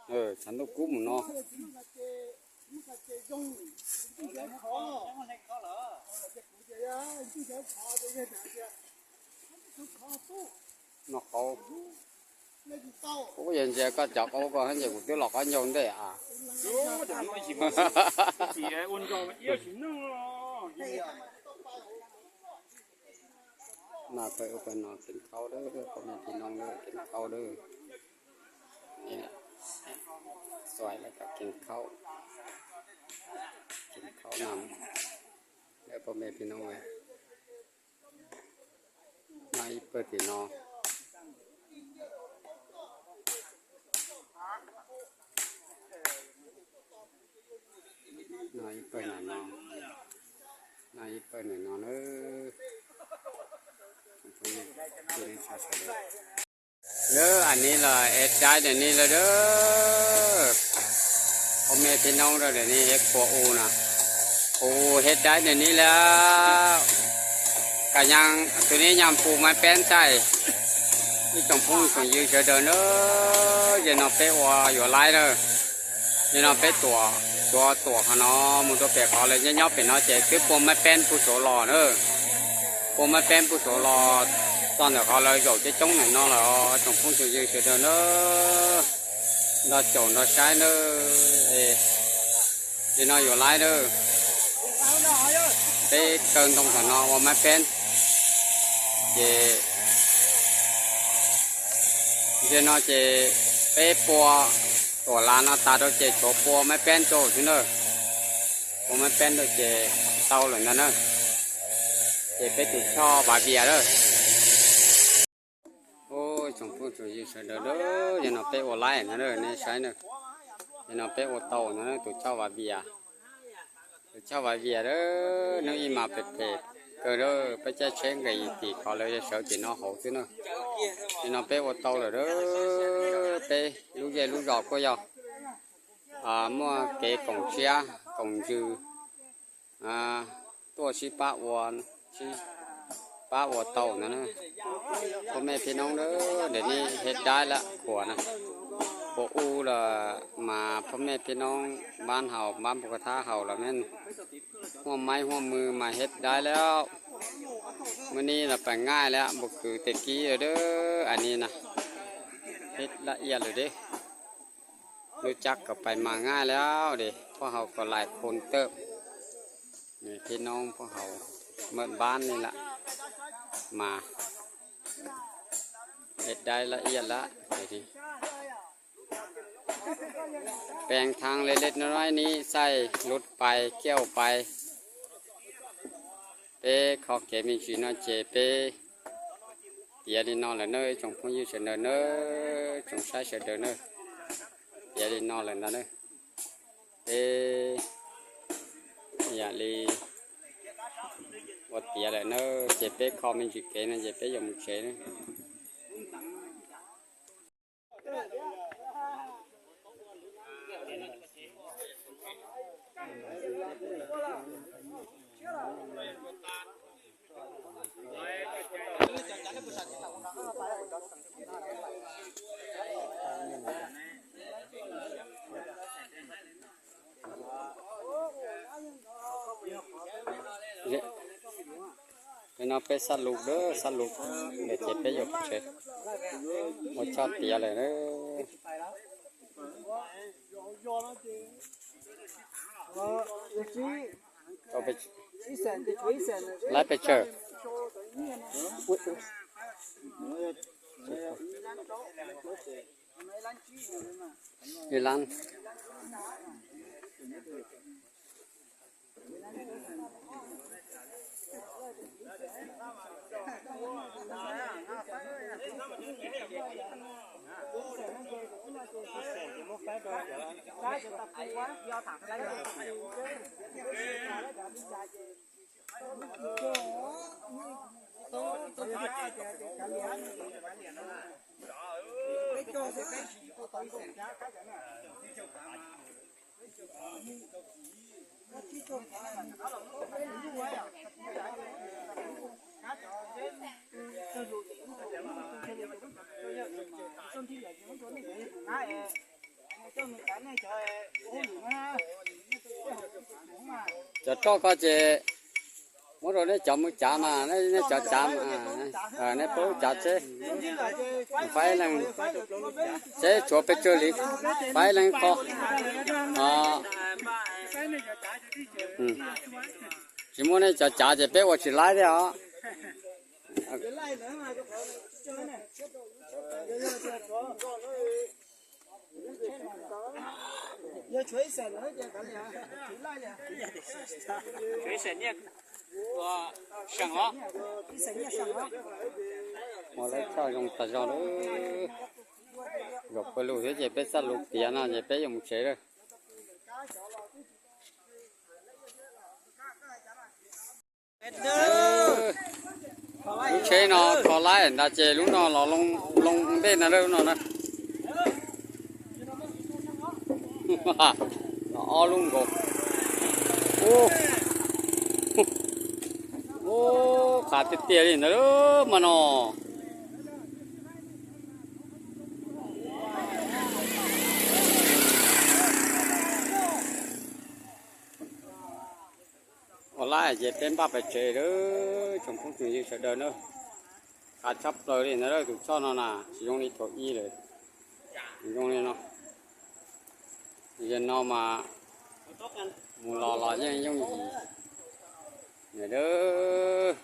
ເອີ ສັນຕຸກຸມເນາະ ເນາະເຂົາ. ໂອ້ຍ ເຢັນເຈກໍຈັກ ໂອ້ ກໍຫັ້ນເຈ ກູເຕີຫຼອກກັນຍົງເດ້ອາ. ມາເປີດອົກເປີດນອນກິນເຂົ້າເດີ ພໍ່ແມ່ພີ່ນ້ອງເດີ ກິນເຂົ້າເດີ. ນີ້ແຫຼະ ຊ່ວຍແລ້ວກໍກິນເຂົ້າ ກິນເຂົ້ານຳເດີ ພໍ່ແມ່ພີ່ນ້ອງເອີຍ. ນາຍເປີດຕິເນາະ ນາຍເປີດໜ້ອຍເນາະ ນາຍເປີດໜ້ອຍເນາະເດີ. ເດີ ອັນນີ້ລະເຮັດໄດ້ດຽວນີ້ລະເດີ ພໍ່ແມ່ພີ່ນ້ອງເດີ. ດຽວນີ້ເຮັດຄົວອູ່ນະ ໂອ້ ເຮັດໄດ້ດຽວນີ້ແລ້ວ ກະຍັງ ໂຕນີ້ຍັງປູໄມ້ແປ້ນໃສ່ ອີ່ຕົງພຸ້ງຕົງຍືນເດີເດີ. ເຢັນເນາະ ເປ້ອົວຢູ່ຫຼາຍເດີ ເຢັນເນາະ ເປ້ຕົວ ຕົວ ຕົວຂະເນາະ ໝູຕົວແປກເຂົາເລີຍ ຍອດເປັນເນາະ ເຈ ຄືປົມໄມ້ແປ້ນຜູ້ໂສຫຼໍ່ເດີ ປົມໄມ້ແປ້ນຜູ້ໂສຫຼໍ່ ຕອນດຽວເຂົາເລີຍ ໂຢກເຈຈົ່ງໜ້ອຍເນາະ ລະຕົງພຸ້ງຕົງຍືນເດີເດີ. ດອກໂຈນດອກຊາຍເດີ ເອ ເຈນອຍຢູ່ຫຼາຍເດີ ເປ້ເກີນຕົງຂະເນາະວ່າໄມ້ແປ້ນ ເຈ ເຈນອຍ ເຈ ເປ້ປົວ ຕົວລານອາຕາໂດເຈໂຈປົວໄມ້ແປ້ນໂຈຊິເດີ ປົວໄມ້ແປ້ນໂດເຈເຕົາເລີຍນະເດີ ເຈເປ້ຕູ່ຊໍ່ບາເບຍເດີ. ໂອ້ຍ ສົມພູນສຸຍຢູ່ເຊີເດີເດີ ຢ່ານອນເປໂອໄລນະເດີ ໃນໄຊເດີ ຢ່ານອນເປໂອເຕົານະເດີ ຕູເຈົ້າວາເບຍ ຕູເຈົ້າວາເບຍເດີ ໜຶ່ງອີ່ມາເປັດເພເກີເດີ ໄປແຈເຊງກະອີຕີເຂົາເລີຍ ເຊີກິນເນາະເຮົາຊິເນາະ ຢ່ານອນເປໂອເຕົາເລີຍເດີ ເປລູກເຢລູກຢອກກໍຢອກ ອ່າ ມົວເກກົງເຊຍ ກົງຈື່ ອ່າ ຕົວຊິປະອວນ ຊິປະອວເຕົານັ້ນນະ ພໍ່ແມ່ພີ່ນ້ອງເດີ ດຽວນີ້ເຮັດໄດ້ລະຂົວນະ ບໍ່ອູ່ລະ ມາພໍ່ແມ່ພີ່ນ້ອງບ້ານເຮົາ ບ້ານປຸກກະທາເຮົາລະແມ່ນຮ່ວມໄມ້ຮ່ວມມືມາເຮັດໄດ້ແລ້ວ ມື້ນີ້ລະໄປງ່າຍແລ້ວ ບໍ່ຄືແຕ່ກີ້ແລ້ວເດີ ອັນນີ້ນະ ເຮັດລະອຽດເລີຍເດ້. ຮູ້ຈັກກໍໄປມາງ່າຍແລ້ວເດ້ ພວກເຮົາກໍຫຼາຍຄົນເຕີບ ນີ້ພີ່ນ້ອງພວກເຮົາເໝິດບ້ານນີ້ລະ ມາເຮັດໄດ້ລະອຽດລະ ດຽວນີ້ແປງທາງເລັກໆນ້ອຍໆນີ້ໃສ່ ຫຼຸດໄປ ກ່ຽວໄປ ເປຂໍເກມີຈີນອນເຈເປ ເປຍລີນອນລະເນີ ຈົງພົງຍືເຊີເດີເນີ ຈົງຊາຍເຊີເດີເນີ ເປຍລີນອນລະນະເນີ ເອ ຍາລີ ບໍ່ເປຍລະເນີ ເຈເປຂໍມີຈີເກນະ ເຈເປຢາກມີເຊນະ. ເປັນເອົາເປສັດລູກເດີ ສັດລູກ ເດເຈັບໄປຢູ່ເສຍ ບໍ່ຊອບເຕຍເລີຍເດີ ເອົາໄປ ໄລ່ໄປເຈີ ອີ່ຫຼັງ Cov roj ko ces muab rau nej cov mus cav mas, nej cov cav mas, nej pab cav seb faib leej, seb tshuav pes tsawg li, faib leej ko. Tsis muaj nej cov cav ces peb ua tsis laib thiab os. Ua lawv txhaj zoo tas zog lawm. Zaum pawg lug thiab ces peb txhaj lug tiav no ces peb yuav mus tsev lawm. Lub tsheb no kho laib ntag ces lub no los loo ntej no lawm, lub no na. Ob lub nkaus. Qhov tiaj tiaj li ntag lawm mas no. Ua laib ces peb npaj pais tsev lawm tsoom phooj tsoom ywg sawv daws nawb. Qab tshaj plaws li ntag lawm, tus choj no na tsis zoo li thaum ub lawm. Tsis zoo li no. Zaum no mas mus los los yeej yooj yim nawb.